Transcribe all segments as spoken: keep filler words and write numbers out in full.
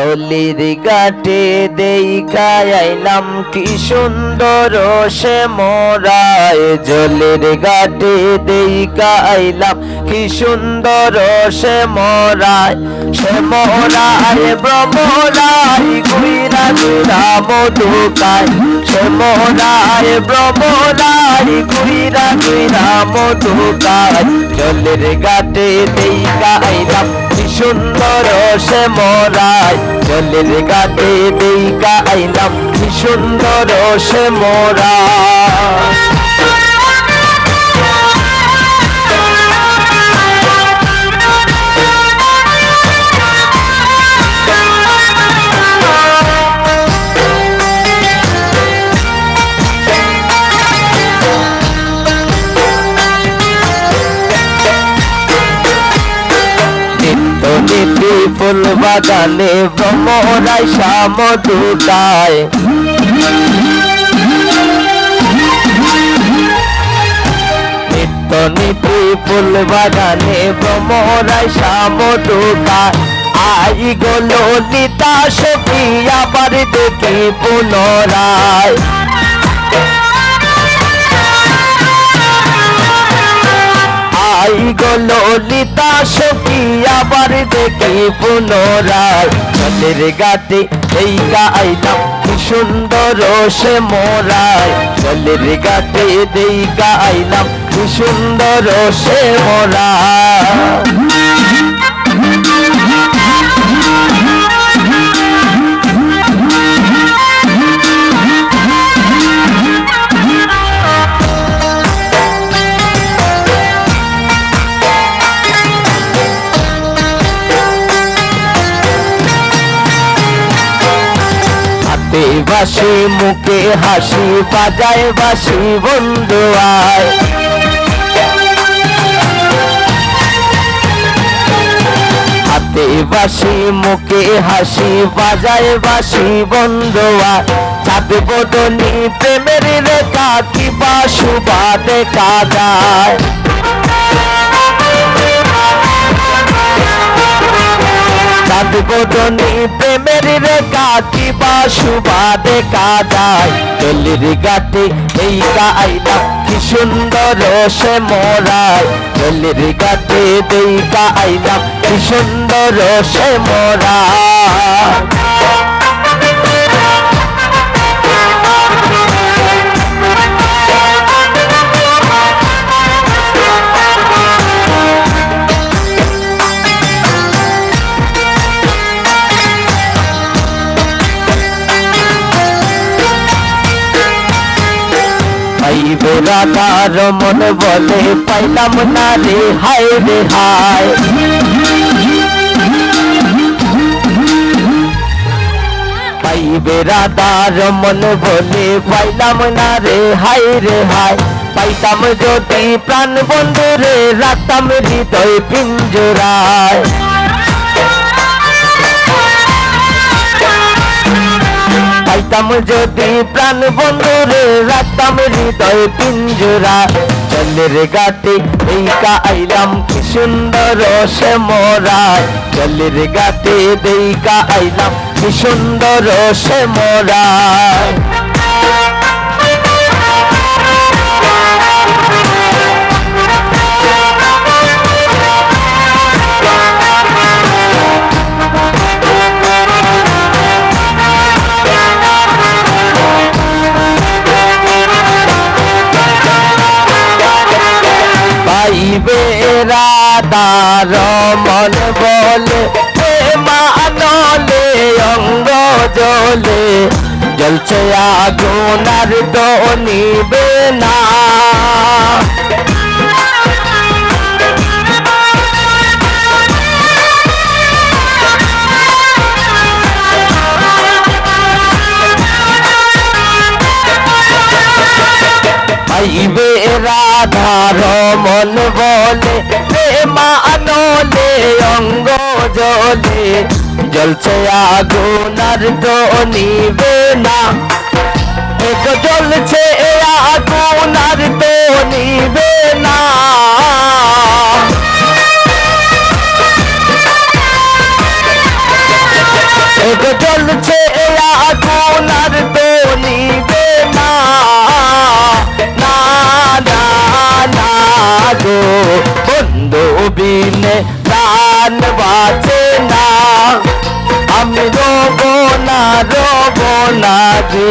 জলের ঘাটে দেইখা আইলাম কি সুন্দর শ্যামরায়, জলের ঘাটে দেইখা আইলাম কি সুন্দর শ্যামরায়। শ্যামরায় ভ্রমরায় ঘুইরা ঘুইরা মধু খায়, শ্যামরায় ভ্রমরায় ঘুইরা ঘুইরা মধু খায়। জলের ঘাটে দেইখা আইলাম কি সুন্দর শ্যামরায়, জলের ঘাটে দেইখা আইলাম কি সুন্দর শ্যামরায়। নিত্য নিতি ফুল বাগানে ভ্রমরায় শ্যাম দুটায়। নিত্য নিতি ফুল বাগানে ভ্রমরায় শ্যাম দুটায়। আই গো ললিতা সখী আবার দেখি পুনরায়। আই গো ললিতা সখী আবার দেখি পুনরায়। জলের ঘাটে দেইখা আইলাম কি সুন্দর শ্যামরায়, জলের ঘাটে দেইখা আইলাম কি সুন্দর শ্যামরায়। হাতে বাঁশি মুখে হাসি বাজায় বাঁশি বন্ধু আয়। হাতে বাঁশি মুখে হাসি বাজায় বাঁশি বন্ধু আয়। চাঁদ বদনি প্রেমের রেখা কিবা শোভা দেখা যায়। চাঁদ বদনি প্রেমের রেখা কিবা শোভা দেখা যায়। জলের ঘাটে দেইখা আইলাম কি সুন্দর শ্যামরায়, জলের ঘাটে দেইখা আইলাম কি সুন্দর শ্যামরায়। পাইবে রাধা রমন বলে পাইলাম না রে হায় রে হায়। পাইবে রাধা রমন বলে পাইলাম না রে হায় রে হায়। পাইতাম যদি প্রাণ বন্ধুরে রাখতাম হৃদয় পিঞ্জরায়। পাইতাম যদি প্রাণ বন্ধুরে রাখতাম হৃদয় পিঞ্জরায়। জলের ঘাটে দেইখা আইলাম কি সুন্দর শ্যামরায়, জলের ঘাটে দেইখা আইলাম কি সুন্দর শ্যামরায়। পাইবে রাধা রমন বলে, প্রেমানলে অঙ্গ জ্বলে, জ্বলছে আগুন আর তো নিবে না। পাইবে রাধা রমন বলে, প্রেমানলে অঙ্গ জ্বলে, জ্বলছে আগুন আর তো নিবে না। এ তো জ্বলছে আগুন আর তো নিবে না। এগো জ্বলছে আগুন আর তো নিবে না, না, না, না গো, বন্ধু বিনে প্রাণ বাঁচে না। আমি রব না, রব না রে,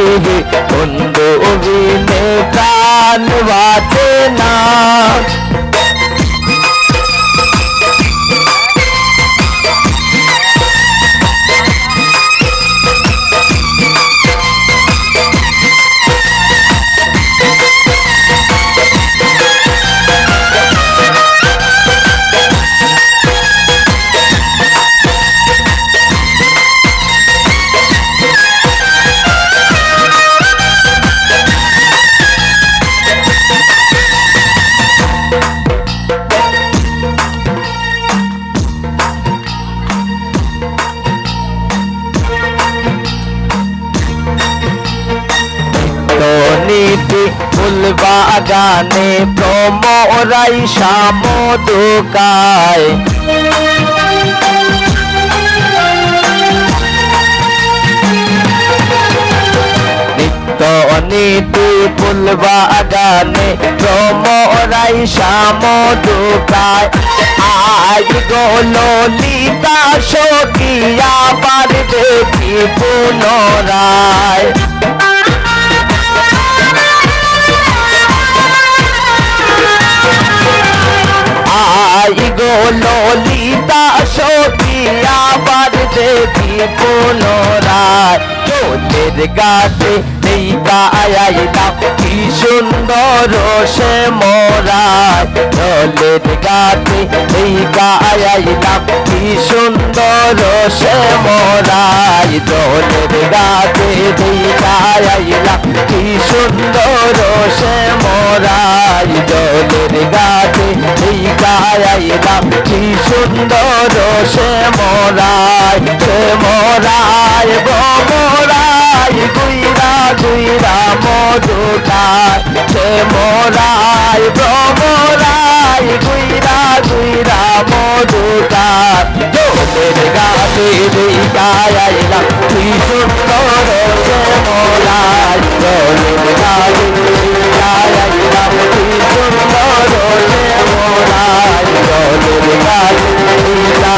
বন্ধু বিনে প্রাণ বাঁচে না। নীতি ফুল বাগানে ভ্রমরাই সামুদুকায়। নিত্য নীতি ফুল বাগানে ভ্রমরাই সামুদুকায়। আই গো ললিতা সখিয়া বার দেখি পুনরায়। আই গো ললিতা সখিয়া বার দেখি পুনরায়। জলের গাছে দেইকা আইলাম কি সুন্দর শ্যামরায়। জলের গাছে দেইকা আইলাম কি সুন্দর শ্যামরায়। জলের গাছে দেইকা আইলাম কি সুন্দর শ্যামরায়। জলের গাছে দেইকা আইলাম কি সুন্দর শ্যামরায়। শ্যামরায় ভ্রমরায় ঘুইরা ঘুইরা মধু খায়। শ্যামরায় ভ্রমরায় ঘুইরা ঘুইরা মধু খায়। জলের গাছে দেইকা আইলাম কি সুন্দর শ্যামরায়। জলের গাছে দেইকা আইলাম কি সুন্দর শ্যামরায়। জলের গাছে দেইকা